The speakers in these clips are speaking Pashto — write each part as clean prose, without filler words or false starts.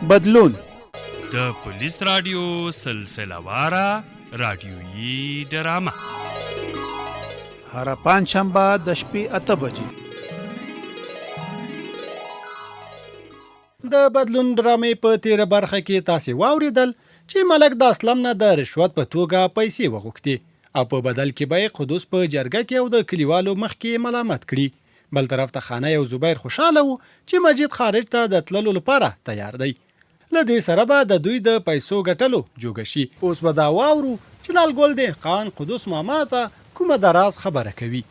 بدلون د پولیس راډیو سلسله واره راډیویي ډرامه. هره پنجشنبه د شپې 8 بجې. د بدلون ډرامې په تیره برخه کې تاسې واوریدل چې ملک د اسلم نه د رشوت په توګه پیسې وغوښتې او په بدل کې به یې قدوس په جرګه کې او د کلیوالو مخکې ملامت کړي. بل طرف ته خانه او زبیر خوشاله وو چې مجید خارج ته د تللو لپاره تیار دی. له دې سره به د دوی د پیسو ګټلو جوګه شي. اوس به دا واورو چې لال ګل دهقان قدوس ماما ته کومه د راز خبره کوي.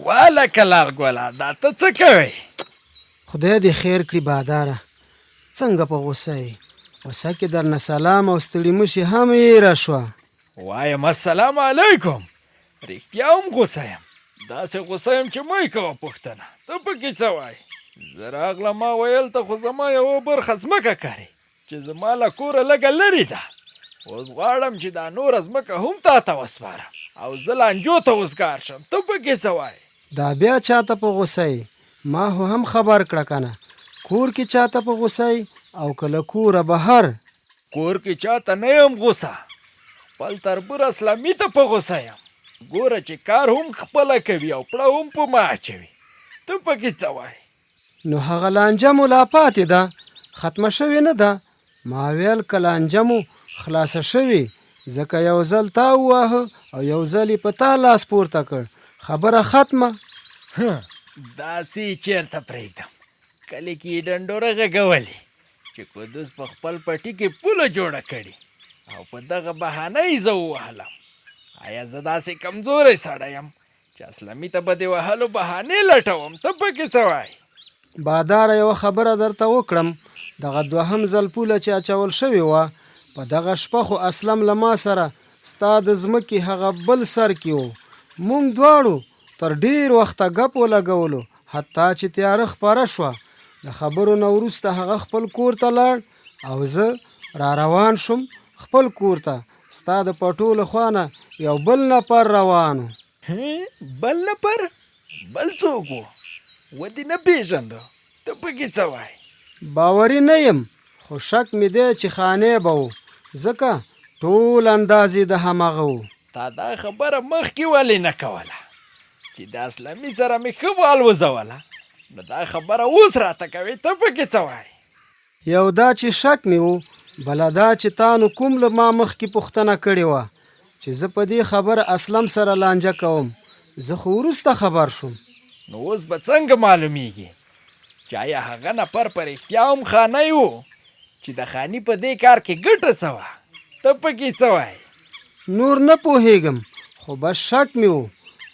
والکه لال ګله دا ته څه کوې؟ خدای دې خیر کړي باداره څنګه په غوسه یې؟ غوسه کې درنه سلام او ستړي مشي هم هېره شوه. وایم السلام علیکم رښتیا هم غوسه یم داسې غوسه یم چې مه یې کوه پوښتنه ته پکې څه وایې زه راغلم ما ویل ته خو زما یوه برخه ځمکه کرې چې زما له کوره لږه لرې ده اوس غواړم چې دا نوره ځمکه هم تا ته وسپارم او زه لانجو ته وزګار شم ته پکې څه وایې؟ دا بیا چاته په غوسه یې؟ ما خو هم خبر کړه کنه کور کې چاته په غوسه یې او که له کوره بهر؟ کور کې چاته نه یم غوسه خپل تربور اسلمي ته په غوسه یم ګوره چې کار هم خپله کوي او پړه هم په ما اچوي ته پکې څه وایې؟ نو هغه لانجه مو لا پاتې ده ختمه شوې نه ده ما ویل که لانجه مو خلاصه شوې ځکه یو ځل تا وواهه او یو ځل یې په تا لاس پورته کړ خبره ختمه. هه داسې یې چېرته پرېږدم کلي کې یې ډنډوره غږولې چې قدوس په خپل پټي کې پوله جوړه کړې او په دغه بهانه یې زه ووهلم ایا زه داسې کمزوری سړی یم چې اسلمي ته به د وهلو بهانې لټوم، ته پکې څه وایې؟ باداره یوه خبره درته وکړم، دغه دوهم ځل پوله چې اچول شوې وه، په دغه شپه خو اسلم له ما سره ستا د ځمکې هغه بل سر کې و، مونږ دواړو تر ډېر وخته ګپ ولګولو، حتی چې تیاره خپره شوه، د خبرو نه وروسته هغه خپل کور ته لاړ او زه را روان شوم خپل کور ته، ستا د پټو له خوا نه یو بل نفر روان و. هه بل نفر؟ بل څوک و؟ ودې نه پېژنده، ته پکې څه وایې؟ باوري نه یم، خو شک مې دی چې خانې به و، ځکه ټول انداز یې د همغه و. تا دا خبره مخکې ولې نه کوله چې د اسلمي سره مې ښه والوزوله، نو دا خبره اوس راته کوې، ته پکې څه وایې؟ یو دا چې شک مې و، بله دا چې تا نو کوم له ما مخکې پوښتنه کړې وه چې زه په دې خبره اسلم سره لانجه کوم، زه خو وروسته خبر شوم. نو اوس به څنګه معلومېږي چې ایا هغه نفر په رښتیا هم خانی و چې د خاني په دې کار کې ګټه څه وه؟ ته پکې څه وایې؟ نور نه پوهېږم، خو بس شک مې و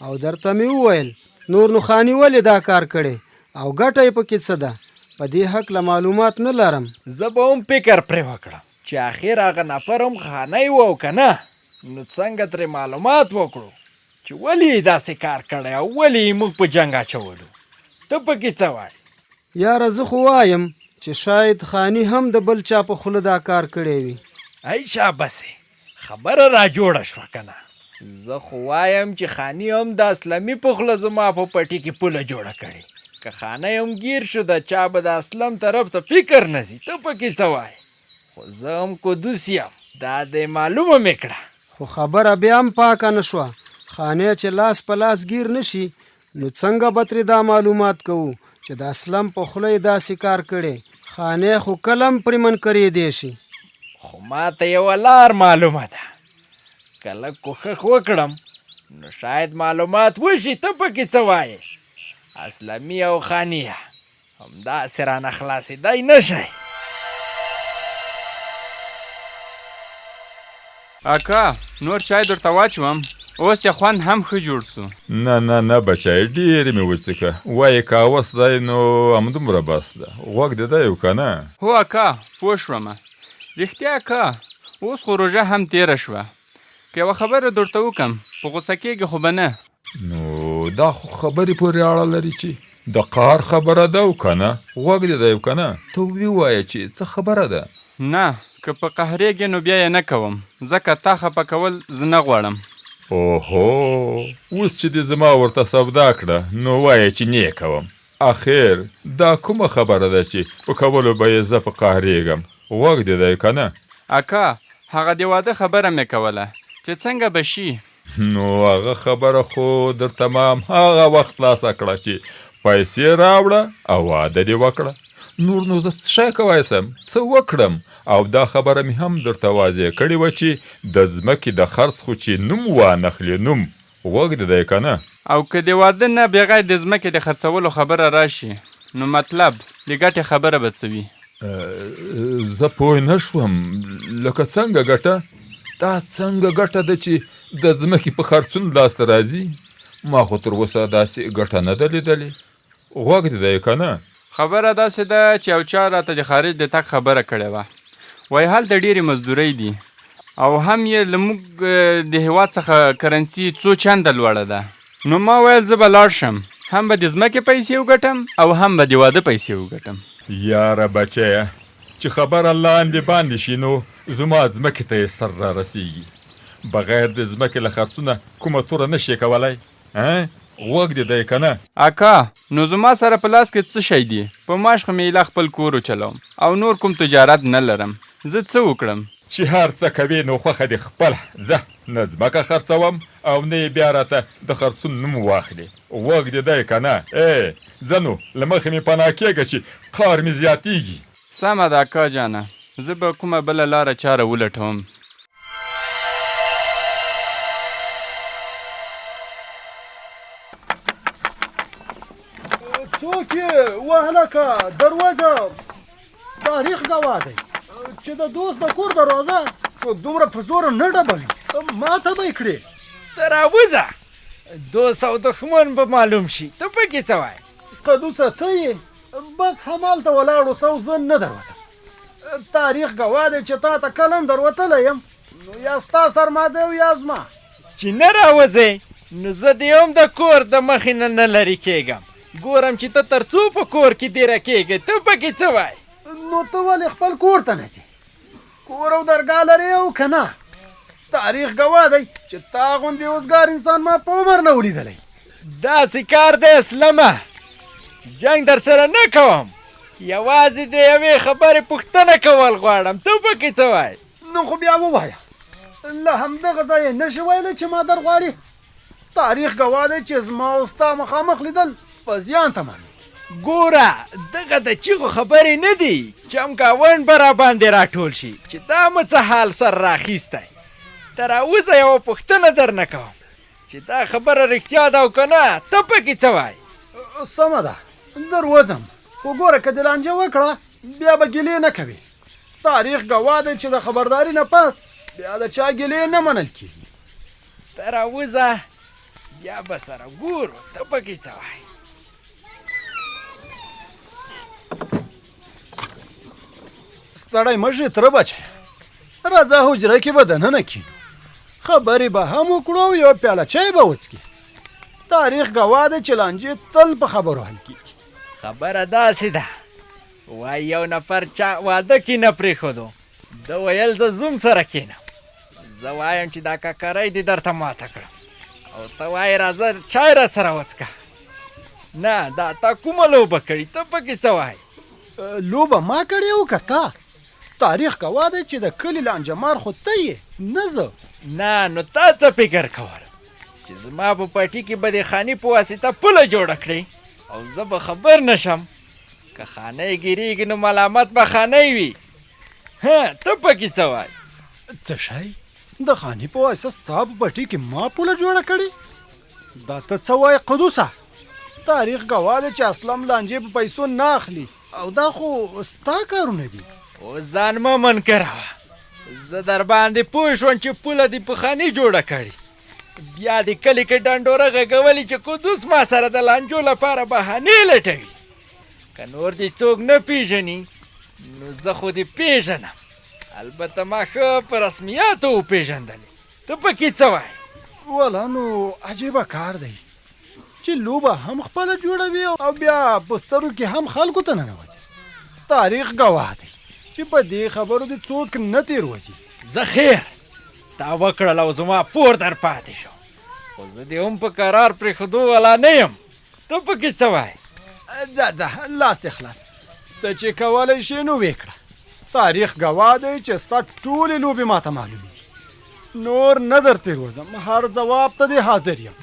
او درته مې وویل. نور نو خاني ولې دا کار کړی او ګټه یې پکې څه ده؟ په دې هکله معلومات نه لرم. زه به هم فکر پرې وکړم چې اخر هغه نفر هم خانی و او که نه، نو څنګه ترې معلومات وکړو چې ولې یې داسې کار کړی او ولې یې موږ په جنګ اچولو؟ ته پکې څه وایې؟ یاره زه خو وایم چې شاید خانی هم د بل چا په خوله دا کار کړی وي. ای شابسې! خبره را جوړه شوه کنه. زه خو وایم چې خاني هم د اسلمي په خوله زما په پټي کې پوله جوړه کړې. که خانی هم ګیر شو د چا به د اسلم طرف ته فکر نه ځي. ته پکې څه وایې؟ خو زه هم قدوس یم. دا دی معلومه مې کړه. خو خبره بیا هم پاکه نه شوه. خانی چې لاس په لاس ګیر نه شي نو څنګه به ترې دا معلومات کوو چې د اسلم په خوله یې داسې کار کړی؟ خانې خو کله هم پرې منکرېدی شي. خو ماته یوه لار معلومه ده، که لږ کوښښ وکړم نو شاید معلومات وشي، ته پکې څه وایې؟ اسلمي او خانیه! همداسې رانه خلاصېدای نه شی. اکا نور چای درته واچوم اوس یې خوند هم ښه جوړ سو. نه نه نه بچای ډېر مې وڅکه وایې که هوس دی نو همدومره بس ده غوږ دې دی او که نه؟ هو اکا پوه شومه رښتیا اکا اوس خو روژه هم تېره شوه که یوه خبره درته وکم په غوسه کېږې خو به نه؟ نو دا خو خبرې پورې اړه لري چې د قهر خبره ده او که نه؟ غوږ دې دی او که نه؟ ته ووایه چې څه خبره ده؟ نه که په قهرېږې نو بیا یې نه کوم، ځکه تا خپه کول زه نه غواړم. اوهو، اوس چې دې زما ورته سودا کړه نو وایې چې نې کوم. اخر دا کومه خبره ده چې په کولو به یې زه په قهرېږم؟ غوږ دې دی که نه؟ اکا، هغه د واده خبره مې کوله چې څنګه به شي؟ نو هغه خبره خو درته ما هغه وخت خلاصه کړه چې پیسې راوړه او واده دې وکړه. نور نو زه څه شی کوای سم، څه وکړم؟ او دا خبره مې هم درته واضح کړې وه چې د ځمکې د خرڅ خو چې نوم وانخلې نوم، غوږ دې دی که نه؟ او که د واده نه بغیر د ځمکې د خرڅولو خبره راشي نو مطلب د ګټې خبره به څه وي؟ زه پوه نه شوم، لکه څنګه ګټه؟ دا څنګه ګټه ده چې د ځمکې په خرڅون لاسته راځي؟ ما خو تر اوسه داسې ګټه نه ده لیدلې. غوږ دې دی که نه؟ خبره داسې ده چې یو چا راته د خارج د تګ خبره کړې وه، وایي هلته ډېرې مزدورۍ دي او هم یې له موږ د هېواد څخه کرنسي څو چنده لوړه ده، نو ما ویل زه به لاړ شم، هم به د ځمکې پیسې وګټم او هم به د واده پیسې وګټم. یاره بچیه چې خبره لاندې باندې شي نو زما ځمکې ته یې سر رارسېږي، بغیر د ځمکې له خرڅونه کومه توره نه شې کولای، ها غوږ دې دی که نه؟ اکا نو زما سره په لاس کې څه شی دي، په معاش خو مې ایله خپل کور وچلوم او نور کوم تجارت نه لرم، زه څه وکړم؟ چې هر څه کوې نو خوښه دې خپله، ځه نه ځمکه خرڅوم او نه یې بیا راته د خرڅون نوم واخلې، غوږ دې دی که نه؟ ای ځه نو له مخې مې پناه کېږه چې قار مې زیاتېږي. سمه ده اکا جانه، زه به کومه بله لاره چاره ولټوم. څوک یې؟ وهلکه دروازه تاریخ ګواه دی چې د دوست د کور دروازه څوک دومره په زوره نه ډبوي. ماته به یې کړې. ته راوځه، دوست او دښمن به معلوم شي. ته پکې څه وایې؟ قدوسه ته یې بس همالته ولاړ اوسه او زه نه دروځم. تاریخ ګواه دی چې تا ته کله هم دروتلی یم، نو یا ستا سر ماده او یا زما. چې نه راوځې نو زه دې هم د کور د مخې نه نه لرې کېږم، ګورم چې ته تر څو په کور کې دېره کېږې. ته پکې څه وایې؟ نو ته ولې خپل کور ته نه ځې؟ کور او درګاه لرې او که نه؟ تاریخ ګواه دی چې تا غوندې اوزګار انسان ما په عمر نه و لیدلی. داسې کار دی اسلمه چې جنګ در سره نه کوم، یوازې د یوې خبرې پوښتنه کول غواړم. ته پکې څه وایې؟ نو خو بیا ووایه، له همدغه ځایه نه شې ویلی چې ما در غواړې؟ تاریخ ګواه دی چې زما او ستا مخامخ لیدل په زیان تمامېږي. ګوره دغه د چیغو خبرې نه دي چې هم ګاونډ به راباندې راټول شي چې دا مو څه حال سر راخیستی. ته راوځه یوه پوښتنه درنه کوم چې دا خبره رښتیا ده او که نه، ته پکې څه وایې؟ سمه ده در وځم، خو ګوره که دې لانجه وکړه بیا به ګیلې نه کوې. تاریخ ګواه دی چې د خبرداري نه پس بیا د چا ګیلې نه منل کېږي. ته راوځه بیا به سره ګورو. ته پکې څه وایې؟ ستړی مه شې تره بچیه، راځه حجره کې به دننه کینو، خبرې به هم وکړو او یوه پیاله چای به وڅکې. تاریخ ګواه دی چې لانجې تل په خبرو حل کېږي. خبره داسې ده، وایي یو نفر چا واده کې نه پرېښودو، ده ویل زه زوم سره کښېنم، زه وایم چې دا ککرۍ دې درته ماته کړم او ته وایې راځه چای را سره وڅکه. نه دا تا کومه لوبه کړې؟ ته پکې څه وایې؟ لوبه ما کړې او که تا؟ تاریخ ګواه دی چې د کلي لانجه مار خو ته یې نه زه. نه نو تا څه فکر کولو چې زما په پټي کې به د خاني په واسطه پوله جوړه کړې او زه به خبر نه شم؟ که خانۍ ګیریږي نو ملامت به خانۍ وي. ها ته پکې څه وایې؟ څه شی؟ د خاني په واسطه ستا په پټي کې ما پوله جوړه کړې؟ دا ته څه وایې قدوسه؟ تاریخ ګواه دی چې اسلم لانجې په پیسو نه اخلي او دا خو ستا کارونه دي. اوس ځان مه منکروه، زه در باندې پوه شوم چې پوله دې په خاني جوړه کړې، بیا دې کلي کې ډنډوره غږولې چې قدوس ما سره د لانجو لپاره بهانې لټوي. که نور دې څوک نه پیژني نو زه خو دې پیژنم، البته ما ښه په رسمیاتو وپېژندلې. ته پکې څه وایې؟ ولا نو عجیبه کار دی چې لوبه هم خپله جوړوي او بیا په سترو کې هم خلکو ته ننوځي. تاریخ ګواه دی چې په دې خبرو دې څوک نه تېروځي. ځه خیر، تا وکړل او زما پور در پاتې شو، خو زه دې هم په کرار پرېښودو والا نه یم. ته پکې څه وایې؟ ځه ځه، لاس دې خلاص، څه چې کولی شې نو ویې کړه. تاریخ ګواه دی چې ستا ټولې لوبې ماته معلومې دي. نور نه در تېروځم، هر ځواب ته دې حاضر یم.